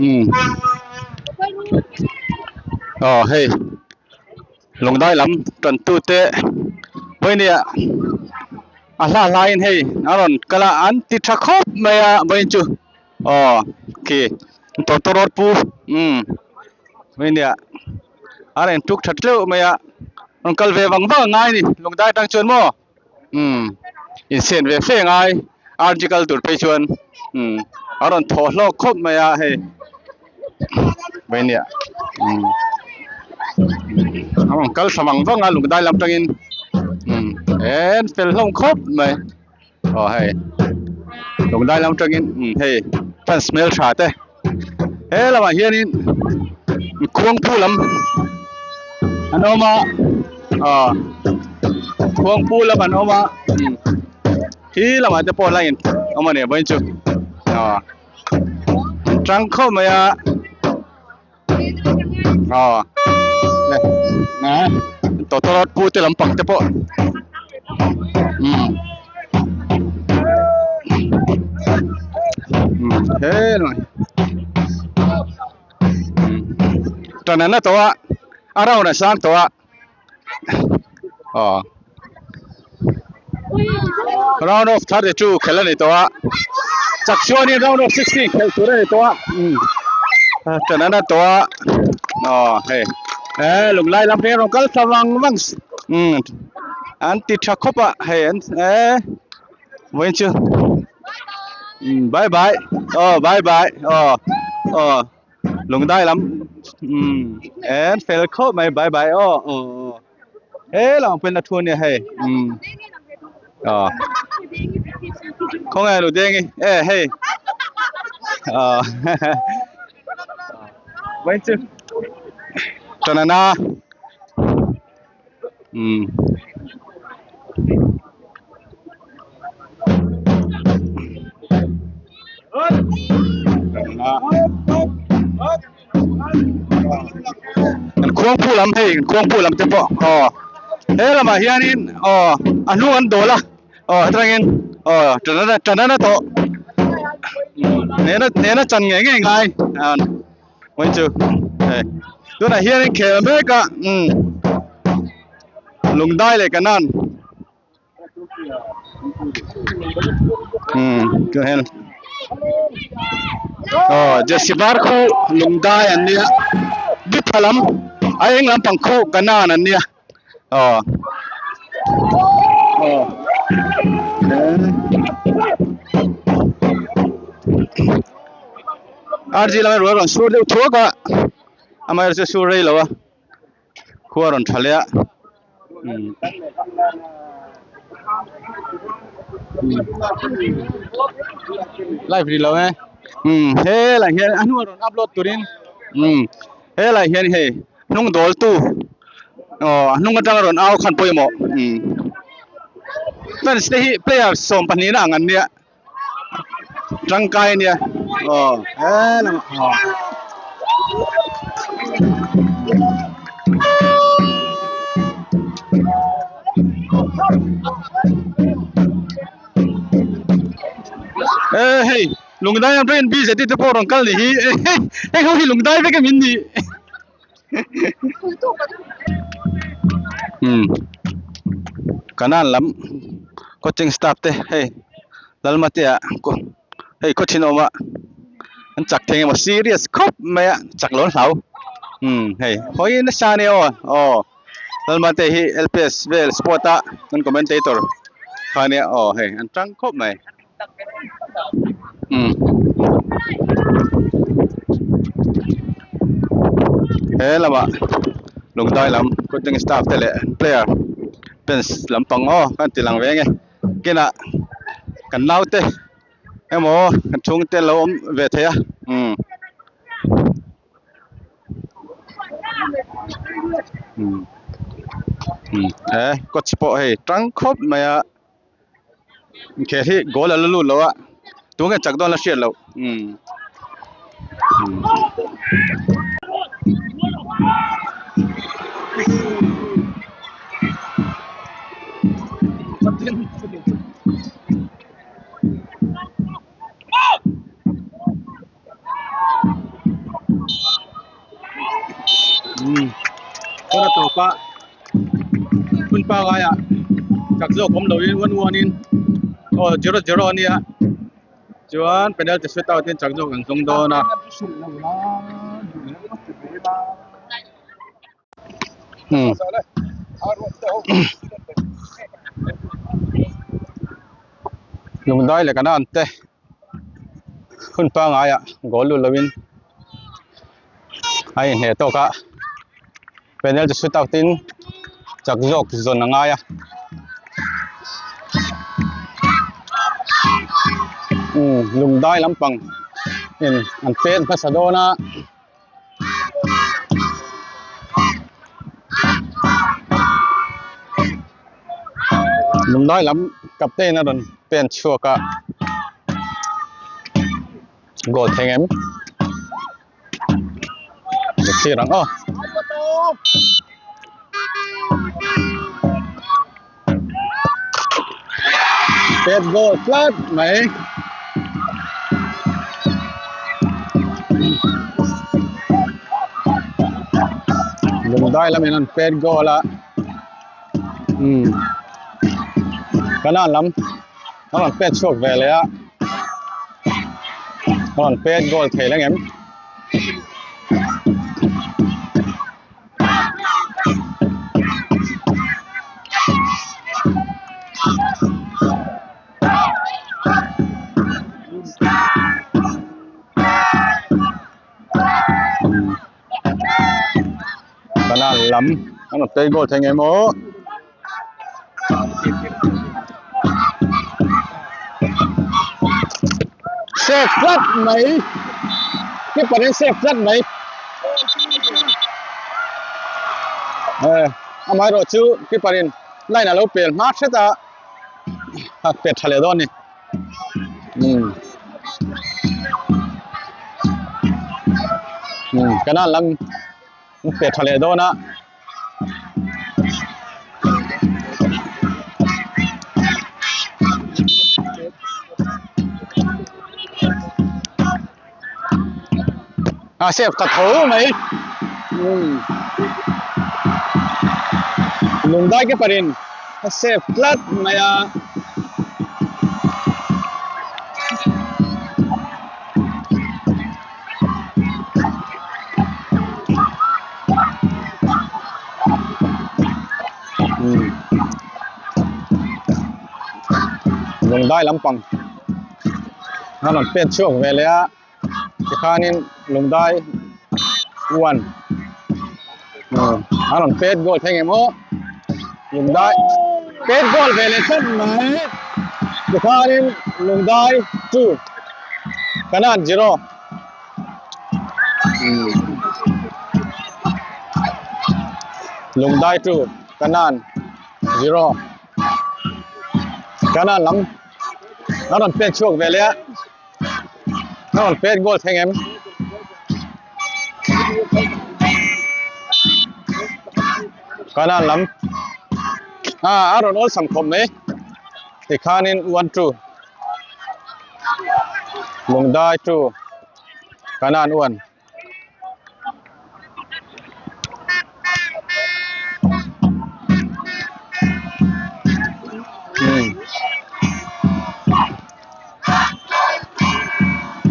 Umm aw hei lungdai lam tantu te pawimawh a hla hlaiin hei a rawn kal a an ti tha khawp mai a vawiin chu aw khi tawtawrawt pu umm pawimawh a rawn tuk tha tleuh mai a rawn kal ve vang vang a ngai a ni lungdai atang chuan maw. Umm insen ve fe ngai article tur phei chuan umm a rawn thawh hlawk khawp mai a hei mai nia umm a rawn kal thla vang vang a lungdai lam tangin umm en fel hlawm khawp mai aw hei lungdai lam tangin umm hei fans hmeltha te he lamah hianin khuangpu lam an awm a aw khuangpu lam an awm a khi lamah te pawh line awm a ni vawiin chu aw an tang khawp mai a aw tawtawrawt pu te lampang te pawh umm. Tan an la tawh a a round a sang tawh a aw round of 32 khelh a ni tawh a chak chuanin round of 16 khelh tur a ni tawh a tan an la tawh a aw hei eh lunglai lam phei a rawn kal thla vang vang umm an ti tha khawp a hei an eh. Vawiin chu umm bye bye aw bye bye aw aw lungdai lam umm en fel khawp mai bye bye aw aw aw he lamah pawhin a thu ania hei umm aw khawnge lu dengi e hei aw vawiin chu tanana umm an khuangpu lam hei an khuangpu lam te pawh aw he lamah hianin aw a hnung an dawl a aw hetangin aw tanana tanana tawh nena nena chan ngei ngei ngai Vawiin chu hei tunah hianin khel mek a umm lungdai leh kanan umm tunah hian aw jersey var khu lungdai an nia bipha lam a eng lampang khu kanan an nia aw aw RG lama ruah rawn sur deuh thuak a amaherawhchu chu sur rei lo a khua a rawn tha leh a umm live ri lo e umm helai hian a hnungah rawn upload turin umm helai hian hei hnung dawl tu aw a hnung atanga rawn au khan pawimawh umm fans te hi player 12 na ang an nia tangkai ania aw helamah aw. E hei lungdai ang train bj te pawh rawn kal ni hi hei ho hi lungdai vek em in nih umm kanan lam coaching staff te hei lalmatea hei khaw thenawm ah an chak thei emaw serious khawp mai a chak lo an hlau umm hei hawi nasa ania aw aw lalmate hi lps vel sport a an commentator kha ania aw hei an tang khawp mai. Umm he lamah lungdai lam coaching staff te leh player fans lampang aw kan ti lang ve nge kinah kan naute emaw kan chhungte lo awm ve thei a umm. Umm he coach pawh hei tang khawp mai a. Inkhel hi goal a la lut lo a tunge chak dawn la hriat loh umm umm. ah hun pangai ah chak zawk awm loin 1-1 in aw 0-0 a nia chuan penalty shootout in chak zawk an zawng dawn a. Hmm. Lungdai leh kanan te hun pangaiah goal lut loin a inhneh tawk a penalty shootout in chak zawk zawn a ngai a umm lungdai lampang in an pet hmasa dawn a. Lunglai lam captain a rawn pen chhuak a goal thleng em thlir ang aw. Pet goal tlat mai. Lungdai lamin an pet goal a. Um. Kanan lam an rawn pet chhuak ve leh a. An rawn pet goal thei leng em. Kanan lam an rawn play goal thei ngei maw save tlat mai keeper in save tlat mai eh amaherawh chu keeper in line a lo pel hma hret a a pet tha leh dawn a ni umm umm kanan lam an pet tha leh dawn a. A save ta tho mai umm lungdai keeper in a save tlat mai a. Lungdai lampang a rawn pet chhuak ve leh a tikhanin lungdai one a rawn pet goal thleng em aw lungdai pet goal ve leh tlat mai tikhanin lungdai two kanan zero. Lungdai 2 Kanan 0 Kanan lam a rawn pet chhuak ve leh a a rawn pet goal thleng em Kanan lam a a rawn awlsam khawp mai tikhanin 1 2 Lungdai 2 Kanan 1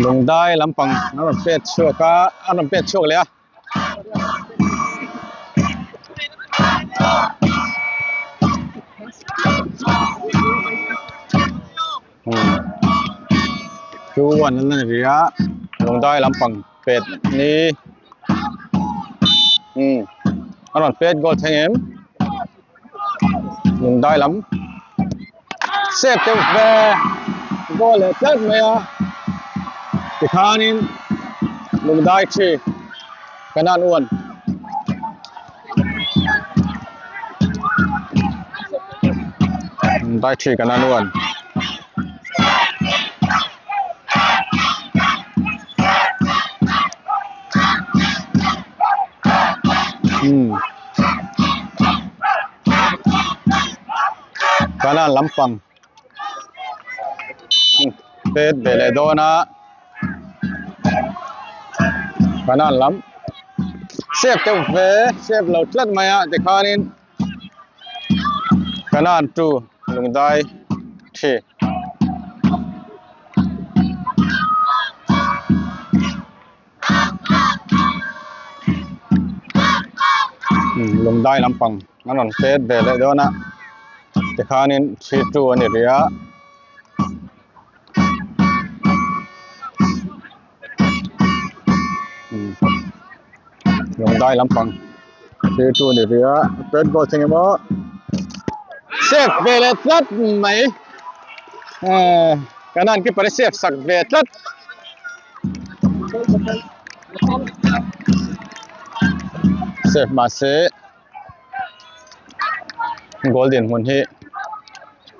Lungdai lampang a rawn pet chhuak a a rawn pet chhuak leh a. 2-1 an la ni rih a lungdai lampang pet ni umm a rawn pet goal thleng em lungdai lam save deuh ve goal leh tlat mai a tikhanin lungdai thi kanan 1. Dai thi kan anuan. Hmm. Kanan lampang. Pet ve leh dawn a. Kanan lam. Save deuh ve save lo tlat mai a tikhanin kanan two lungdai three. Lungdai lampang an rawn pet ve leh dawn a tikhanin 3-2 a ni rih a. Lungdai lampang 3-2 a ni rih a pet goal theng emaw save ve leh tlat mai kanan keeper a save sak ve tlat. Save mahse goal dinhmun hi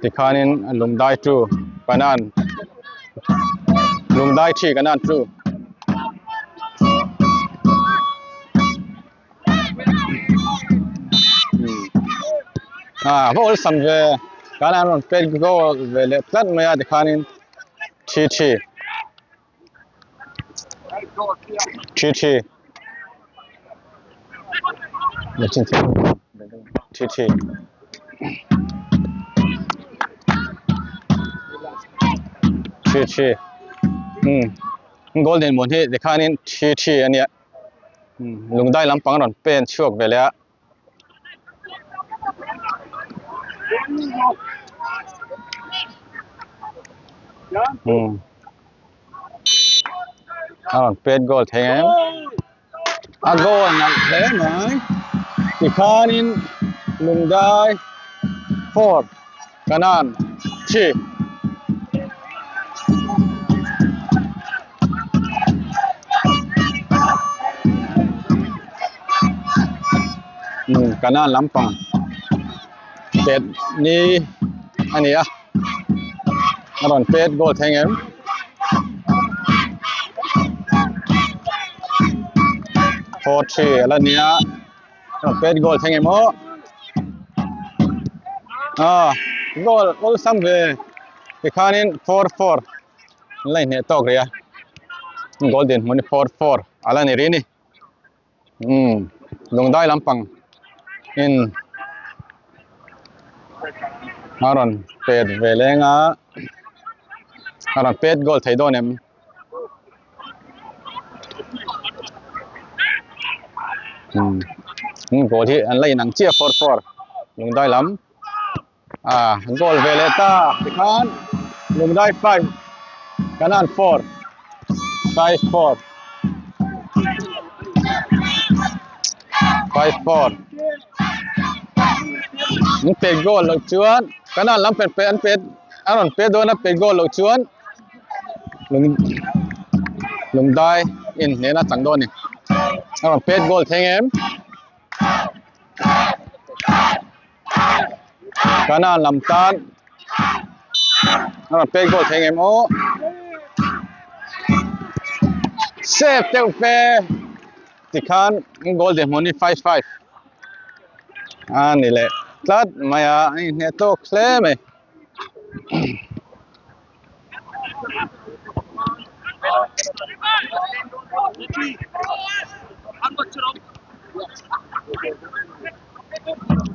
tikhanin lungdai tu kanan lungdai thi kanan tu. Ah, va awlsam ve kanan rawn pet goal ve leh tlat mai a tikhanin thi thi. Thi thi. Thi thi. Thi thi. Um golden mun hi tikhanin thi thi a nia. Lungdai lampang rawn pen chhuak ve leh a. A rawn pet goal thei em a goal nalh hle mai tikhanin lungdai 4 kanan 3. Kanan lampang pet ni a ni a a rawn pet goal thleng em 4-3 a la ni a a rawn pet goal thleng em aw ah goal awlsam ve tikhanin 4-4 an la inhneh tawk rih a goal dinhmun hi 4-4 a la ni rih a ni. Umm lungdai lampang in a rawn pet ve leng a a rawn pet goal thei dawn em umm goal hi an la inang chiah 4-4 lungdai lam ah goal ve leh ta tikhan lungdai 5 kanan 4 5 4 5 4 an pet goal loh chuan kanan lam pet an pet a rawn pet dawn a pet goal loh chuan lung lungdai in hnehna chang dawn a ni a rawn pet goal thleng em. Kanan lam tan a rawn pet goal thei ngem aw save deuh fe tikhan goal dinhmun hi 5-5 a ni leh tlat mai a a inhneh tawk hle mai.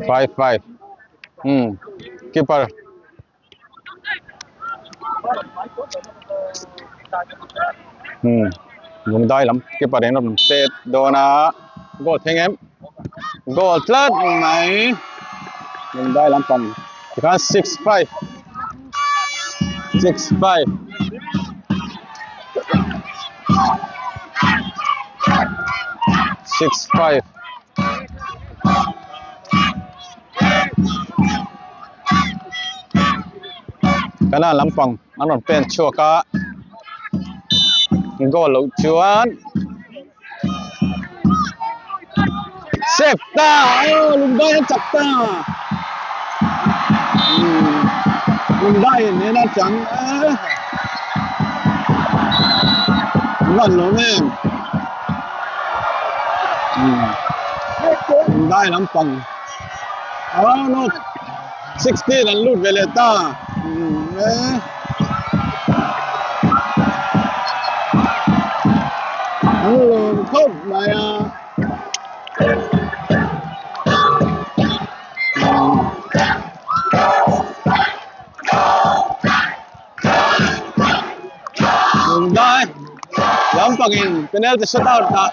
5-5 keeper lungdai lam keeper in a rawn pet dawn a goal thleng em goal tlat mai lungdai lampang tikhan 6-5 6-5 6-5 Kanan lampang an rawn pen chhuak a goal loh chuan save ta aw lungdai an chak ta lungdai in en a chang a an lawm em lungdai lampang aw no 16 an lut ve leh ta an lawm khawp mai a. lampangin penalty shot out ah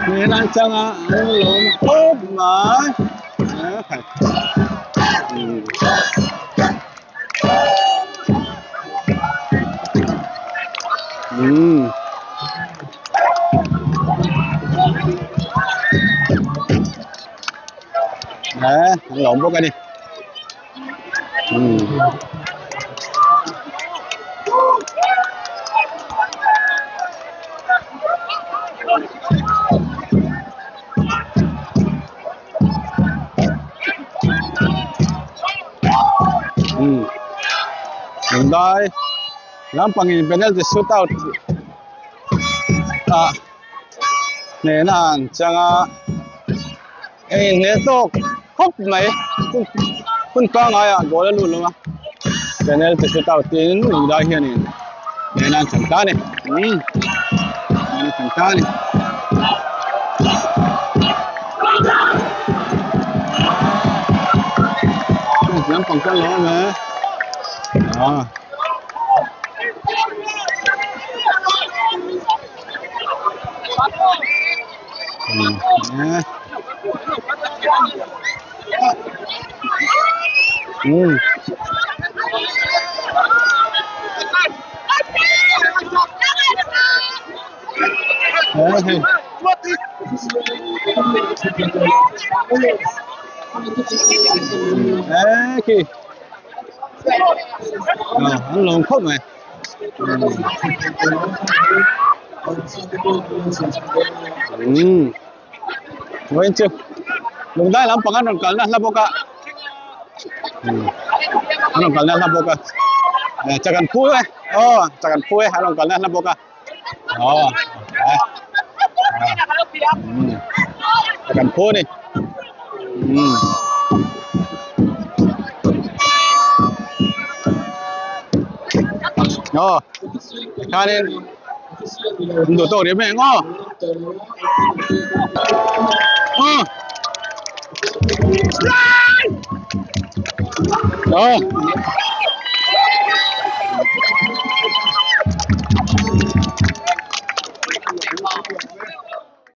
hnen an chang a an lawm khawp mai umm. An lawm bawk a ni. Lungdai lampangin penalty shoot out ah hnehna an chang a. Hei hle tawk khawp mai hun pangai ah goal a lut lo a penalty shoot out tin lungdai hianin hnehna an chang ta a ni umm hnehna an chang ta a ni. Lampang chuan lo awm e ah. An lawm khawp mai. Umm vawiin chu lungdai lampang an rawn kalna hla bawk a umm an rawn kalna hla bawk a eh chak an phu e aw chak an phu e an rawn kalna hla bawk a aw eh umm chak an phu a ni umm. Aw tikhanin an duh tawk rih mai ang aw aw aw.